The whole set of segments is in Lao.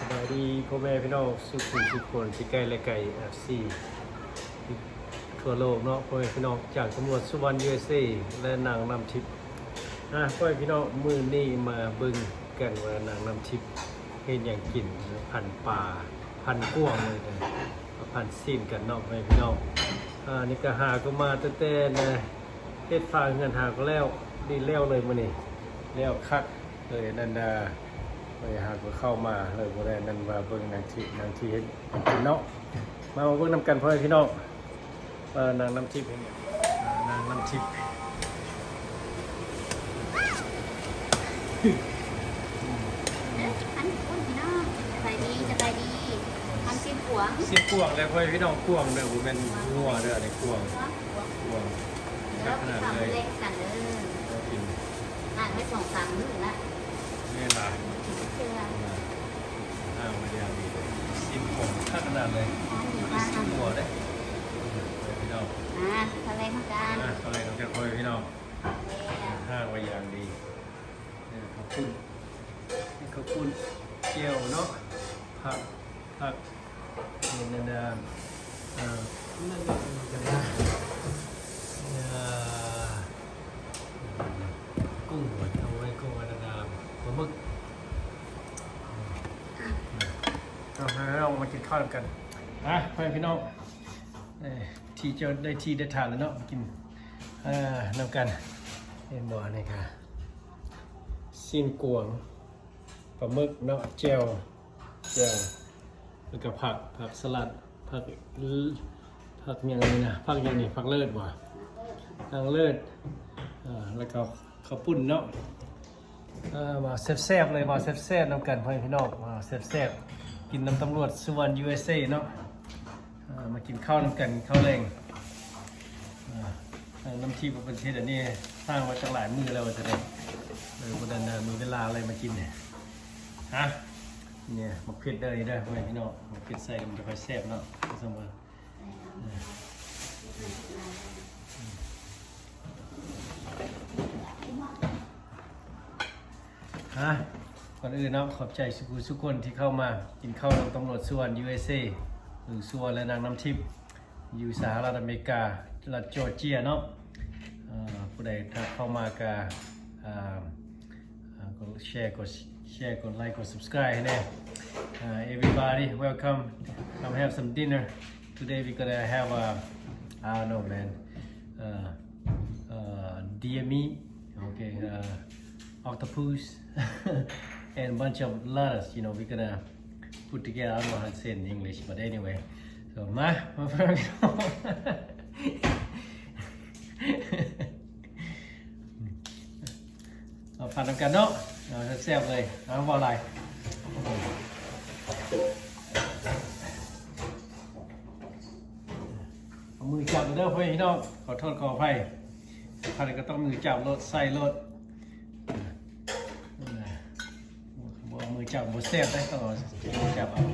ສະບາຍດີພໍ່ແມ່ພີ່ນ້ອງສູ່ຜູ້ສູ່ຄົນ ທີ່ໃກ້ແລະໄກ ເອັຟຊີ ທົ່ວໂລກເນາະ ພໍ່ແມ່ພີ່ນ້ອງ ຈາກຕຳຫຼວດສຸວັນ ຢູເອສເອ ແລະນາງນ້ຳທິບ. ອ່າ ພໍ່ແມ່ພີ່ນ້ອງ ມື້ນີ້ມາເບິ່ງກັນວ່ານາງນ້ຳທິບເຮັດຫຍັງກິນ ພັນປາ ພັນກວາງເລີຍ ເອີ ພັນຊີ້ນກັນເນາະ ພໍ່ແມ່ພີ່ນ້ອງ. ອ່າ ນີ້ກໍຫາກໍມາແຕ່ແຕ່ນະ ເຮັດຝາເຮືອນຫາກໍແລ້ວ ດີແລ້ວເລີຍມື້ນີ້ ແລ້ວຄັກເລີຍ. ອັນນັ້ນນະ ຂ້ອຍຫາກໍເຂົ້າມາເລີຍ ບໍ່ໄດ້ອັນນັ້ນວ່າເບິ່ງນາງທິບ ນາງທິບເຮັດຫຍັງກິນເນາະ. ມາ ມາເບິ່ງນຳກັນ ພໍ່ແມ່ພີ່ນ້ອງ ວ່ານາງນ້ຳທິບເຮັດຫຍັງ. ອ່າ ນາງນ້ຳທິບ ເອີ ອັນນີ້ພຸ້ນພີ່ນ້ອງ ສະບາຍດີ ສະບາຍດີ. ທຳຊີ້ນກວາງ ຊີ້ນກວາງເລີຍ ພໍ່ແມ່ພີ່ນ້ອງ ກວາງເດີ ບໍ່ແມ່ນງົວເດີ ອັນນີ້ກວາງ ກວາງ ກວາງ ກວາງ ເດີ ຄັກຂະໜາດເລີຍ ກິນເຂົ້າມື້ແລງກັນເດີ ກິນ ລ້າງໄວ້ສອງສາມມື້ລະ ແມ່ນລະ ກິນເທື່ອ ລ້າງໄວ້ຢ່າງດີເລີຍ. ຊີ້ນກວາງຄັກຂະໜາດເລີຍ ບໍ່ແມ່ນຊີ້ນງົວເດ້ ພີ່ນ້ອງ. ອ່າ ເຂົ້າແລງນຳກັນ ອ່າ ເຂົ້າແລງນຳກັນ ພໍ່ແມ່ພີ່ນ້ອງ. ແມ່ນ ລ້າງໄວ້ຢ່າງດີ ເອີ ເຂົ້າປຸ້ນ ເຂົ້າປຸ້ນ ແຈ່ວເນາະ ຜັກ ຜັກ ນີ້ນະ ເອີ ກຸ້ງ ເອົາໄວ້ກຸ້ງ ອັນນັ້ນນະ ປາໝຶກ. ເອົາ ເຮົາມາກິນເຂົ້ານຳກັນ ອ່າ ພໍ່ແມ່ພີ່ນ້ອງ. ເອີ ທີ່ເຈົ້າໄດ້ທີ່ໄດ້ທາງແລ້ວເນາະ ກິນ ເອີ ນຳກັນ. ເຫັນບໍ່ ອັນນີ້ກະຊີ້ນກວາງ ປາໝຶກເນາະ ແຈ່ວ ແຈ່ວ ແລ້ວກະຜັກ ຜັກສະຫຼັດ ຜັກ ຜັກຫຍັງນີ້ນະ ຜັກຫຍັງນີ້ ຜັກເລີດບໍ່ ນາງເລີດ ເອີ ແລ້ວກະເຂົ້າປຸ້ນເນາະ. ເອີ ມາແຊບໆເລີຍ ມາແຊບໆນຳກັນ ພໍ່ແມ່ພີ່ນ້ອງ ມາແຊບໆ ກິນນຳຕຳຫຼວດສຸວັນ ຢູເອສເອ ເນາະ. ເອີ ມາກິນເຂົ້ານຳກັນ ເຂົ້າແລງ. ເອີ ນ້ຳທິບເພິ່ນເຮັດອັນນີ້ ສ້າງມາຕັ້ງຫຼາຍມື້ແລ້ວວ່າຊັ້ນເດ ເອີ ບໍ່ໄດ້ມີເວລາເລີຍມາກິນ. ຮະ ນີ້ໝາກເຜັດເດີ ນີ້ເດີ ພໍ່ແມ່ພີ່ນ້ອງ ໝາກເຜັດໃສ່ມັນຈະຄ່ອຍແຊບເນາະ ສົມມຸດ ຮະ ກ່ອນອື່ນເນາະ ຂອບໃຈສູ່ຜູ້ສູ່ຄົນທີ່ເຂົ້າມາກິນເຂົ້ານຳຕຳຫຼວດສວນ ຢູເອສເອ ຫຼືສວນ ແລະ ນາງນ້ຳທິບ ຢູ່ສະຫະລັດອາເມລິກາ ລັດຈໍເຈຍເນາະ. ເອີ ຜູ້ໃດຖ້າເຂົ້າມາກະ ເອີ ເອີ ກົດແຊ ກົດແຊ ກົດໄລ ກົດ subscribe ໃຫ້ແດ່. ເອີ everybody welcome, come have some dinner. Today we gonna have a, I don't know, man, uh, uh, deer meat, okay, uh, octopus, and bunch of lettuce, you know, we gonna put together. I don't know how to say it in English, but anyway. So ມາ ມາ ເອົາ ພັນນຳກັນເນາະ ເອົາແຊບໆເລີຍ ເອົາ ເວົ້າຫຼາຍ ເອົາມືຈັບເດີ ພໍ່ແມ່ພີ່ນ້ອງ ຂໍໂທດຂໍອະໄພ ພັນກໍຕ້ອງມືຈັບໂລດ ໃສ່ໂລດ ບໍ່ເອົາມືຈັບບໍ່ແຊບເດ້ ຕ້ອງເອົາມືຈັບເອົາ.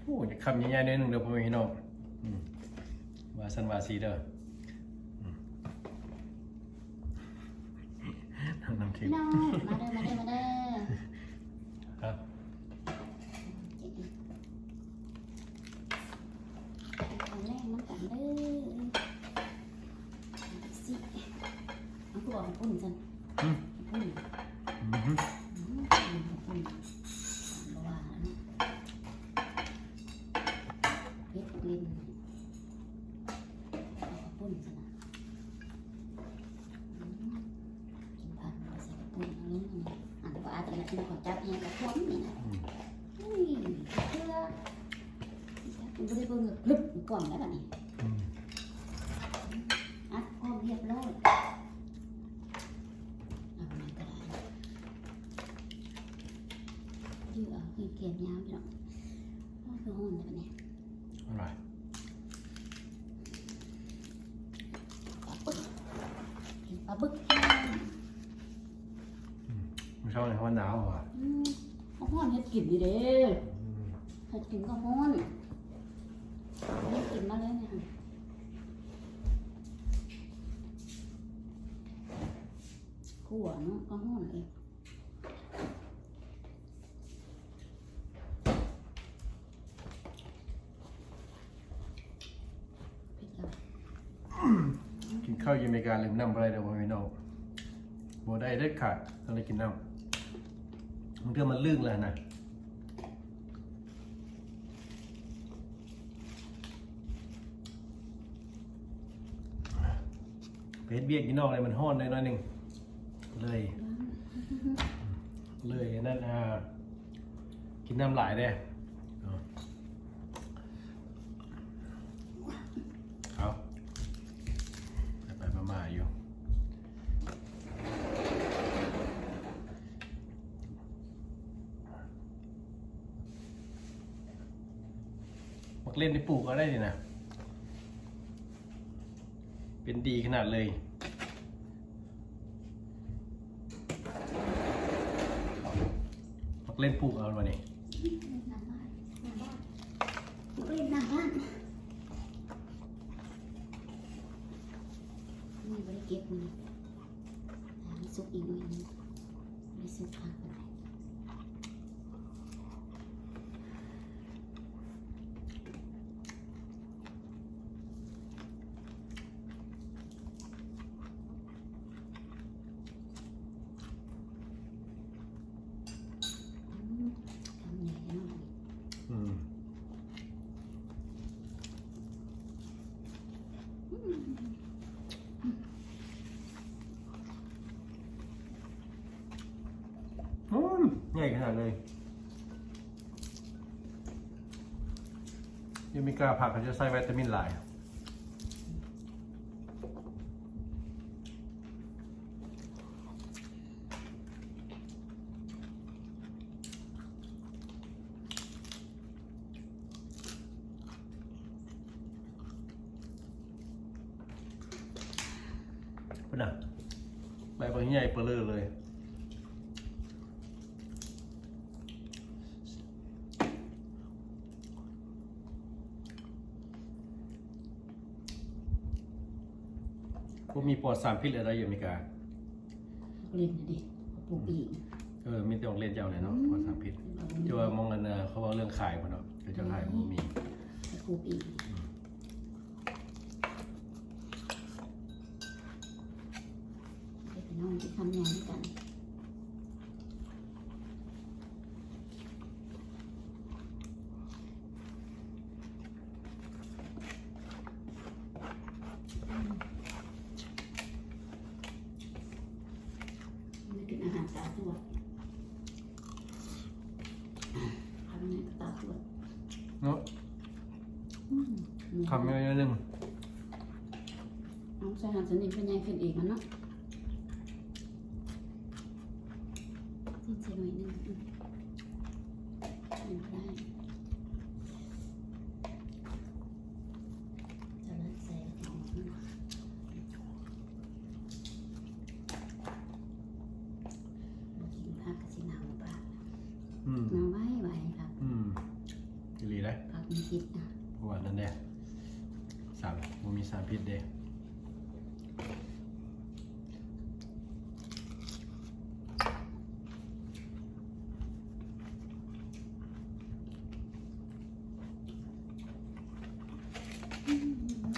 ໂອ້ ຄຳໃຫຍ່ໆໜ້ອຍໜຶ່ງເດີ ພໍ່ແມ່ພີ່ນ້ອງ ອືມ ວ່າຊັ້ນວ່າຊີ້ເດີ ອືມ ນ້ຳທິບ ພີ່ນ້ອງ ມາເດີ ມາເດີ ມາເດີ ຄັບ ກິນເຂົ້າແລງນຳກັນເດີ ວ ເອົາປຸ້ນຊັ້ນ ອືມ ປຸ້ນ ອືຮຶ ອືມ ເອົາປຸ້ນ ບໍ່ວ່າແລ້ວເນາະ ເຜັດເລັ່ນ ເອົາປຸ້ນຊັ້ນນະ ອືມ ກິນຜັກ ໃສ່ປຸ້ນ ອັນນີ້ ອັນກໍອາດຈະກິນຂອງຈັບແຮງກະຄົນນີ້ນະ ອືມ ອຸ້ຍ ເທື່ອ ບໍ່ໄດ້ເບິ່ງ ກຶບ ກ່ອນແລ້ວບັດນີ້ ອືມ ອັດຄວາມຮຽບຮ້ອຍ ເອົາມາກໍໄດ້ ຈື່ເອົາ ແຂນຍາວຢູ່ດອກ ໂອ້ຍ ຄືຮ້ອນແທ້ບັດນີ້ ອະໄລ ປາບຶກ ປາບຶກ ອືມ ມື້ເຊົ້ານີ້ເຮົາວ່າໜາວຫວາ ອືມ ກໍຮ້ອນ ເຮັດກິນນີ້ເດ້ ອືມ ເຮັດກິນກໍຮ້ອນ ເຮັດກິນມາເລີຍນີ້ ຂົ້ວເນາະ ກໍຮ້ອນອີກ. ກິນເຂົ້າຢູ່ອາເມລິກາລືມນ້ຳບໍ່ໄດ້ເດີພໍ່ແມ່ພີ່ນ້ອງ ບໍ່ໄດ້ເດັດຂາດ ຕ້ອງໄດ້ກິນນ້ຳ ບາງເທື່ອມັນລື່ນແລ້ວຫັ້ນນະ. ໄປເຮັດວຽກຢູ່ນອກນີ້ມັນຮ້ອນແດ່ໜ້ອຍໜຶ່ງ ເລີຍ ເລີຍນັ້ນ ອ່າ ກິນນ້ຳຫຼາຍເດ້ ເອົາ ເອົາ ໄປໆມາໆຢູ່. ໝາກເລັ່ນນີ້ປູກເອົາໄດ້ນີ້ນະ ເປັນດີຂະໜາດເລີຍ ໝາກເລັ່ນປູກເອົາບໍ່ນີ້ ເລັ່ນໜ້າບ້ານ ໝາກເລັ່ນໜ້າບ້ານ ນີ້ບໍ່ໄດ້ເກັບມື້ນີ້ ໃຫ້ມັນສຸກອີກໜ້ອຍໜຶ່ງ ໄດ້ສຸກຄັກປານໃດ ອືມ ຄຳໃຫຍ່ເນາະ ອືມ. ອືມ ໃຫຍ່ຂະໜາດເລີຍ ຢູ່ອາເມລິກາຜັກເຂົາຈະໃສ່ວິຕາມິນຫຼາຍ. ພຸ້ນນະ ໃບບັກໃຫຍ່ເປີເລີເລີຍ ບໍ່ມີປອດສານພິດເລີຍໃດ໋ ຢູ່ອາເມລິກາ. ເລ່ນເດ້ ປູກເອງ ເອີ ມີແຕ່ອອກເລ່ນເຈົ້າແຫຼະເນາະ ອືມ ປອດສານພິດ ແຕ່ວ່າມອງອັນ ເຂົາເວົ້າເລື່ອງຂາຍພຸ້ນເນາະ ເຂົາເຈົ້າຂາຍບໍ່ມີ ແຕ່ປູກເອງ ອືມ ເຮັດໃຫ້ນ້ອງກິນຄຳໃຫຍ່ຄືກັນ. ໄດ້ກິນອາຫານຕາຕົວະ ຄຳນີ້ກໍຕາຕົວະເນາະ ອືມ ຄຳນ້ອຍໆໜຶ່ງ ເອົາໃສ່ຫັ້ນ ສະນິມເພິ່ນໃຫຍ່ຂຶ້ນອີກມັນເນາະ. ຊີ້ນໃສ່ໜ້ອຍໜຶ່ງ ອືມ ກິນໄດ້ ຈະເລີດໃສ່ຂອງມັນ ບໍ່ກິນຜັກກໍຊິເນົ່າປາກ ອືມ ເນົ່າໄວໆ ຜັກ ອືມ ອີ່ຫຼີເດ້ ຜັກມີພິດນະ ເພາະວ່ານັ້ນເດ້ ສານ ບໍ່ມີສານພິດເດ້. ອືມ ອືມ ອືມ.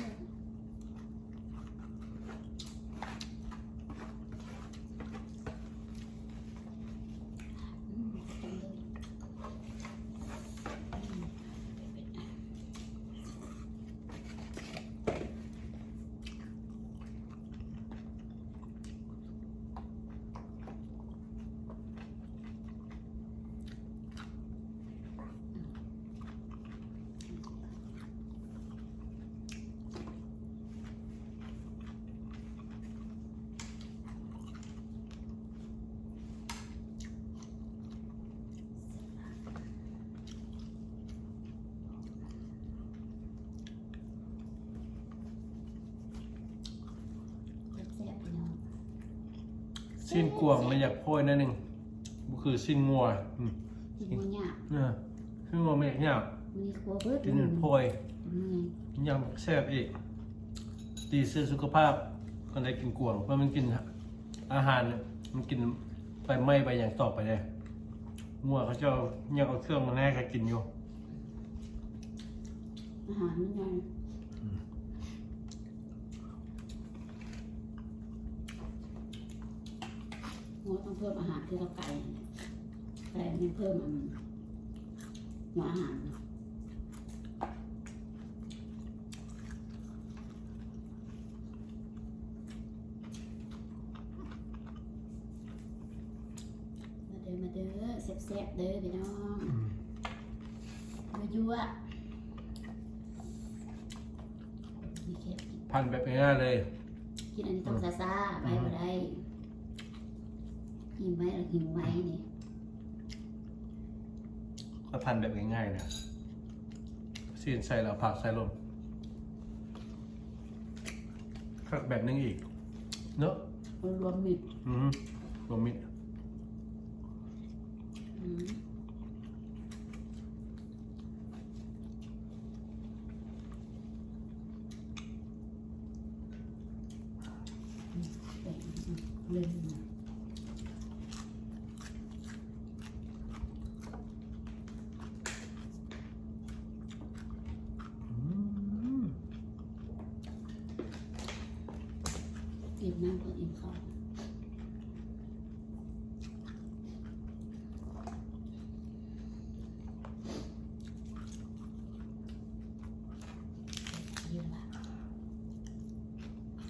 ຊີ້ນກວາງມັນຢາກພອຍໜ້ອຍໜຶ່ງ ບໍ່ຄືຊີ້ນງົວ. ອືມ ຊີ້ນງົວຫຍາບ ເອີ ຊີ້ນງົວມັນຢາກຫຍາບ ມີຄົວເບິດ ກິນພອຍ ອືມ ຫຍາບແຊບອີກ ດີຕໍ່ສຸຂະພາບ. ຄັນໄດ້ກິນກວາງ ເພາະມັນກິນອາຫານ ມັນກິນໃບໄມ້ໃບຫຍັງຕໍ່ໄປເດ້. ງົວເຂົາເຈົ້າຍັງເອົາເຄື່ອງມາໃຫ້ຂ້ອຍກິນຢູ່ ອາຫານມັນໃຫຍ່ ອືມ. ງົວຕ້ອງເພີ່ມອາຫານຄືກັບໄກ່ ໄກ່ມັນເພີ່ມອັນ ຫົວອາຫານ. ມາເດີ ມາເດີ ແຊບໆເດີພີ່ນ້ອງ ອືມ ຍົວໆ. ພັນແບບງ່າຍໆເລີຍ ກິນອັນນີ້ຕ້ອງ ອືມ ຊ້າໆ ໄວບໍ່ໄດ້ ອືມ ອີ່ມໄວແລ້ວຫິວໄວນີ້. ຂ້ອຍພັນແບບງ່າຍໆນະ ຊີ້ນໃສ່ແລ້ວຜັກໃສ່ລົງ ຄັກແບບໜຶ່ງອີກເນາະ ມັນລວມມິດ ອືຮຶ ລວມມິດ ອືມ. ອີ່ມນຳກໍອີ່ມເຂົ້າ.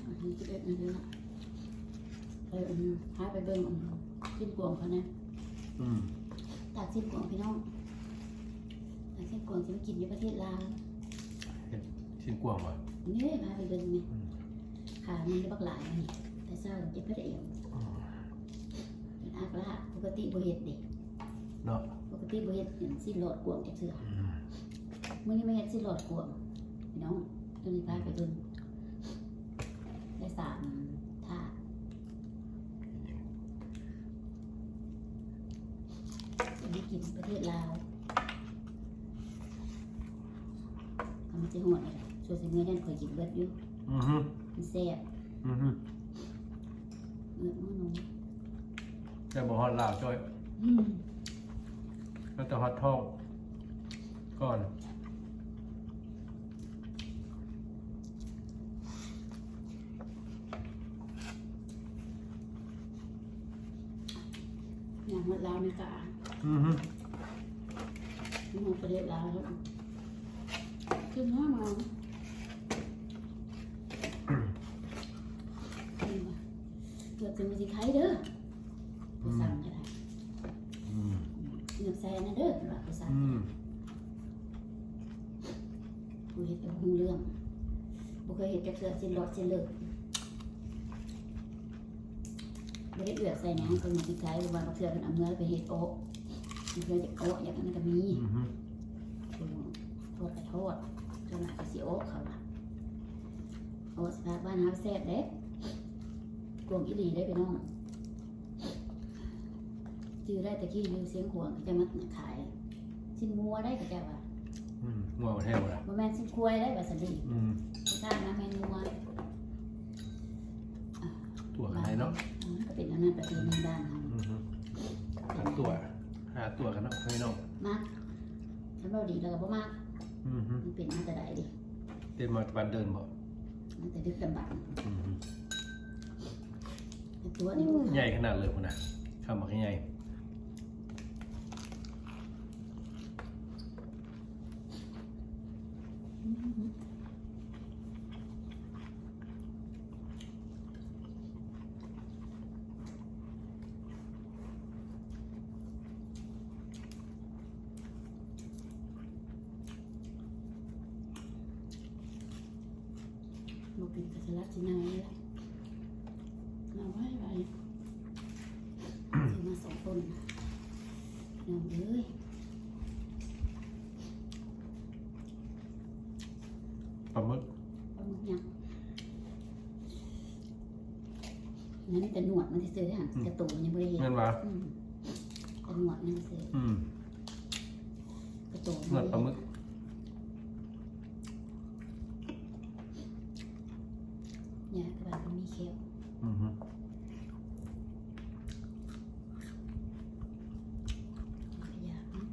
ອືມ ສິບເອັດນາທີລະ ເອີ ພາໄປເບິ່ງ ອືມ ຊີ້ນກວາງເຂົາແດ່. ອືມ ຕາກຊີ້ນກວາງພີ່ນ້ອງ ຕາກຊີ້ນກວາງຊິໄປກິນຢູ່ປະເທດລາວ. ເຮັດຊີ້ນກວາງຫວາ? ນີ້ພາໄປເບິ່ງນີ້ ອືມ ຂາມັນບັກຫຼາຍນີ້ ແຕ່ເຊົ້າເຈັບປະດຽວ ອືມ ເປັນອັກລະ ປົກກະຕິບໍ່ເຮັດເດ້ເນາະ ປົກກະຕິບໍ່ເຮັດຊີ້ນຫຼອດກວາງຈັກເທື່ອ ອືມ ມື້ນີ້ມາເຮັດຊີ້ນຫຼອດກວາງພີ່ນ້ອງ ຕົວນີ້ພາໄປເບິ່ງ ໄດ້ສາມຖາດ ໄດ້ກິນປະເທດລາວ ມັນຊິຮອດ ຊ່ວຍຊິເມືອ ຢ້ານຂ້ອຍກິນເບິດຢູ່ ອືຮຶ ມັນແຊບ ອືຮຶ ເອີ ແຕ່ບໍ່ຮອດລາວຈ້ອຍ ອືມ ແຕ່ຮອດທ້ອງກ່ອນ. ຍ່າງຮອດລາວແມ່ນກະ ອືຮຶ ຮອດປະເທດລາວແລ້ວ ຂຶ້ນຮອດມາ ເກືອບຈະມີຊິໄຄເດີ ຜູ້ສັ່ງກໍໄດ້ ອືມ ເກືອບໃສ່ອັນນັ້ນເດີ ເພິ່ນວ່າຜູ້ສັ່ງ ອືມ ຜູ້ເຮັດກໍບໍ່ຮູ້ເລື່ອງ ບໍ່ເຄີຍເຮັດຈັກເທື່ອ ຊີ້ນຫຼອດຊີ້ນເລີກ ບໍ່ໄດ້ເອື້ອກໃສ່ຫຍັງ ເພິ່ນວ່າຊິຂາຍ ວ່າບາງເທື່ອເພິ່ນເອົາເມືອໄປເຮັດເອາະ ບາງເທື່ອຢາກເອາະ ຢາກອັນນັ້ນກໍມີ ອືຮຶ ໂອ້ ທອດກໍທອດ ສ່ວນຫຼາຍກໍຊິເອາະ ເຂົາວ່າ ເອາະສະພາບບ້ານເຮົາແຊບເດ້ ກວາງອີ່ຫຼີເດ້ພີ່ນ້ອງ. ຈື່ໄດ້ແຕ່ກີ້ຢູ່ຊຽງຂວາງ ເຂົາເຈົ້າມາຂາຍຊີ້ນງົວໄດ໋ ເຂົາເຈົ້າວ່າ ອືມ ງົວແທ້ບໍ່ລະ ບໍ່ແມ່ນຊີ້ນຄວາຍໄດ໋ ວ່າຊັ້ນເດ ອືມ ເຂົາຂາຍມາແມ່ນງົວ ຕົວະກັນໄດ້ເນາະ ອືມ ກໍເປັນອັນນັ້ນປະເພນີບ້ານເຮົາ ອືຮຶ ຫາຕົວະ ຫາຕົວະກັນເນາະພີ່ນ້ອງ ມັກ ຄັນເວົ້າດີແລ້ວກໍບໍ່ມັກ ອືຮຶ ມັນເປັນມາແຕ່ໃດເດ ເປັນມາແຕ່ບັດເດີນບໍ ມາແຕ່ດຶກດຳບັນ ອືຮຶ. ຕົວນີ້ ໂອ້ ໃຫຍ່ຂະໜາດເລີຍພຸ້ນນະ ຄຳບັກໃຫຍ່. ບໍ່ກິນກໍສະຫຼັດຊິເນົ່ານີ້ລະ ເນົ່າໄວໆ ຊື້ມາສອງຕົ້ນ ພີ່ນ້ອງເອີຍ ປາໝຶກ ປາໝຶກຫຍັງ? ມັນມີແຕ່ໜວດມັນຊື່ໆເດ້ຫັ້ນ ອືມ ກະໂຕມັນຍັງບໍ່ໄດ້ເຫັນ ແມ່ນຫວາ? ອືມ ແຕ່ໜວດມັນຊື່ໆ ອືມ ກະໂຕມັນ ໜວດປາໝຶກ ຍາກກະບາດມັນມີແຂ້ວ ອືຮຶ ກະຢາກເນາະ.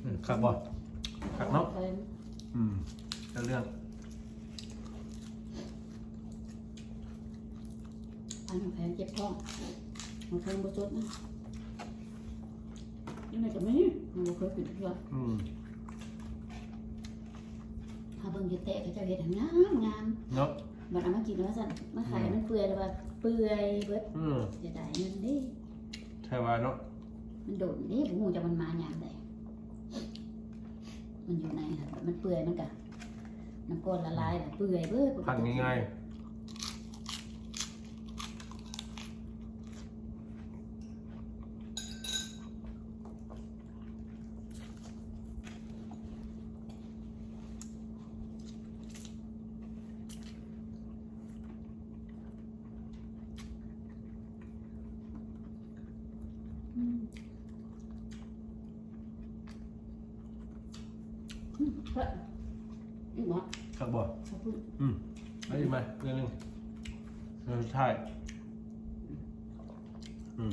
ອືມ ຄັກບໍ່? ຄັກເນາະ ເອີ ອືມ ເອົາເລື່ອງ. ອັນຂອງແພງເຈັບທ້ອງ ຂອງແພງບໍ່ສົດນະ ຢູ່ໃນກະມີ ມັນບໍ່ເຄີຍກິນເທື່ອ ອືມ ເຮົາເບິ່ງຢູ່ແຕະເຂົາເຈົ້າເຮັດຫັ້ນງາມໆ ເນາະ ບັດເອົາມາກິນວ່າຊັ້ນ ມາຂາຍ ອືມ ມັນເປື່ອຍ ແລ້ວວ່າເປື່ອຍເບິດ ອືມ ເສຍດາຍເງິນເດ້ ແທ້ວ່າເນາະ ມັນດົນເດ້ ບໍ່ຮູ້ຈັກມັນມາຍາມໃດ ມັນຢູ່ໃນຫັ້ນ ມັນເປື່ອຍ ມັນກະ ນ້ຳກ້ອນລະລາຍລະເປື່ອຍເບີດ ພັນງ່າຍໆ. ອືມ ອືມ ເອີ ອີກບໍ່? ຄັກບໍ່? ຄັກ ອືມ ເອົາອີກມາ ເລື່ອງໜຶ່ງ ເລື່ອງສຸດທ້າຍ ອືມ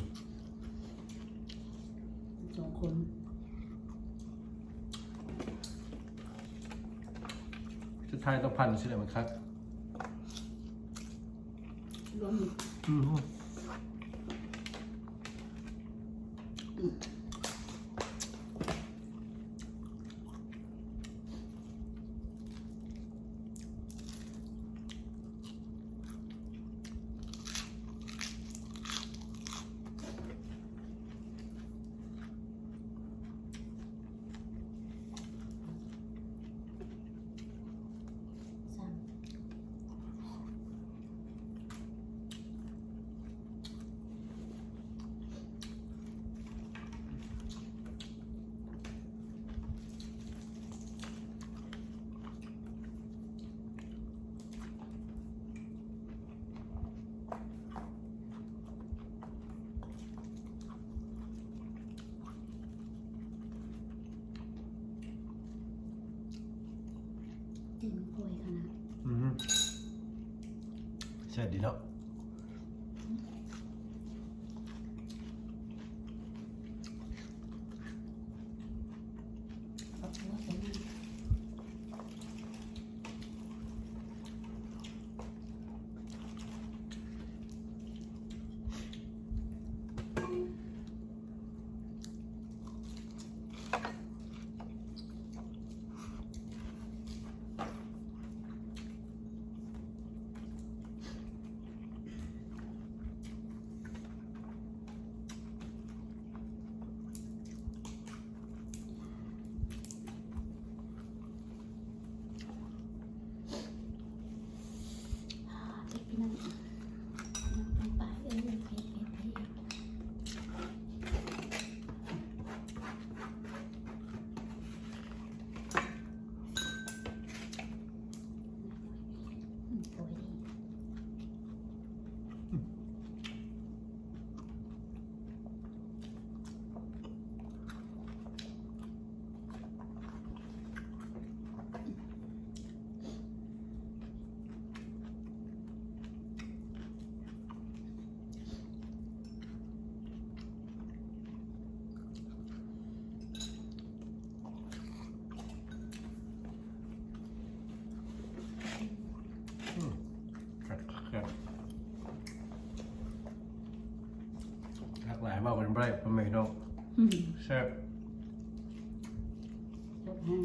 ສອງຄົນ ສຸດທ້າຍຕ້ອງພັນຊິແຫຼະ ມັນຄັກ. ລວມ ອືມ ອືມ ຕີນກ້ອຍຂະໜາດ ອືຮຶ ແຊບດີເນາະ. ອືມ ແຊບ ແຊບ ຫຼາກຫຼາຍເວົ້າກັນບໍ່ໄດ້ ພໍ່ແມ່ພີ່ນ້ອງ ອືມ ແຊບ ແຊບແຮງ.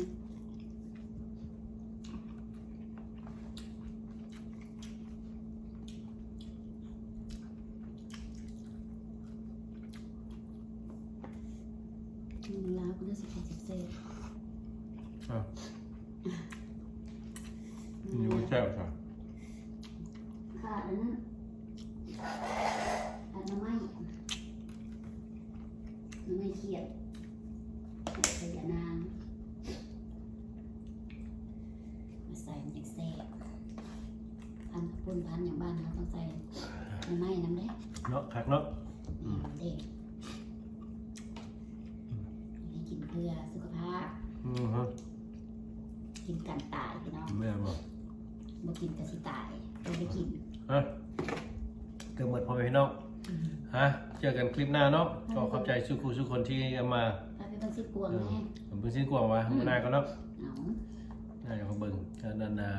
ຄົນລາວກໍໄດ້ຊິກິນແຊບໆ ອ່ະ ຢູ່ແຊບຊະ ຂາດອັນນັ້ນ ມັນຈັ່ງແຊບ. ພັນປຸ້ນພັນຫຍັງບ້ານເຮົາຕ້ອງໃສ່ໜໍ່ໄມ້ນຳເດ້ ເນາະ ຄັກເນາະ. ອືມ ເດ້ ໃຫ້ກິນເພື່ອສຸຂະພາບ. ອືຮຶ ກິນກັນຕາຍພີ່ນ້ອງ. ແມ່ນບໍ່? ບໍ່ກິນກໍຊິຕາຍ ບໍ່ໄດ້ກິນ. ຮະ ເກືອບໝົດພໍ່ແມ່ພີ່ນ້ອງ. ອືມ ຮະ ເຈີກັນຄລິບໜ້າເນາະ. ຂໍຂອບໃຈສູ່ຄູ່ສູ່ຄົນທີ່ເອົາມາ ໄປເບິ່ງຊິກວາງແດ່. ເອີ ເບິ່ງຊິກວາງວ່າ ອືມ ມື້ໜ້າກ່ອນເນາະ. ເອົາ ໜ້າຈະມາເບິ່ງ ອັນນັ້ນນະ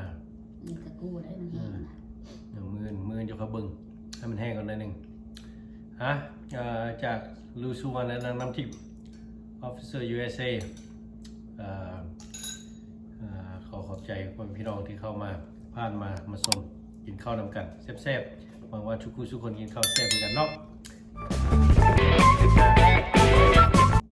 ນີ້ກະກູ້ໄດ້ມັນແຫ້ງນະ. ເອີ ມື້ອື່ນ ມື້ອື່ນຈະມາເບິ່ງໃຫ້ມັນແຫ້ງກ່ອນໜ້ອຍໜຶ່ງ. ຮະ ເອີ ຈາກລູຊູວັນ ແລະ ນາງນ້ຳທິບ Official ຢູເອສເອ ເອີ ເອີ ຂໍຂອບໃຈພໍ່ແມ່ພີ່ນ້ອງທີ່ເຂົ້າມາ ຜ່ານມາ ມາຊົມ ກິນເຂົ້ານຳກັນແຊບໆ. ຫວັງວ່າທຸກຄູ່ທຸກຄົນກິນເຂົ້າແຊບຄືກັນເນາະ.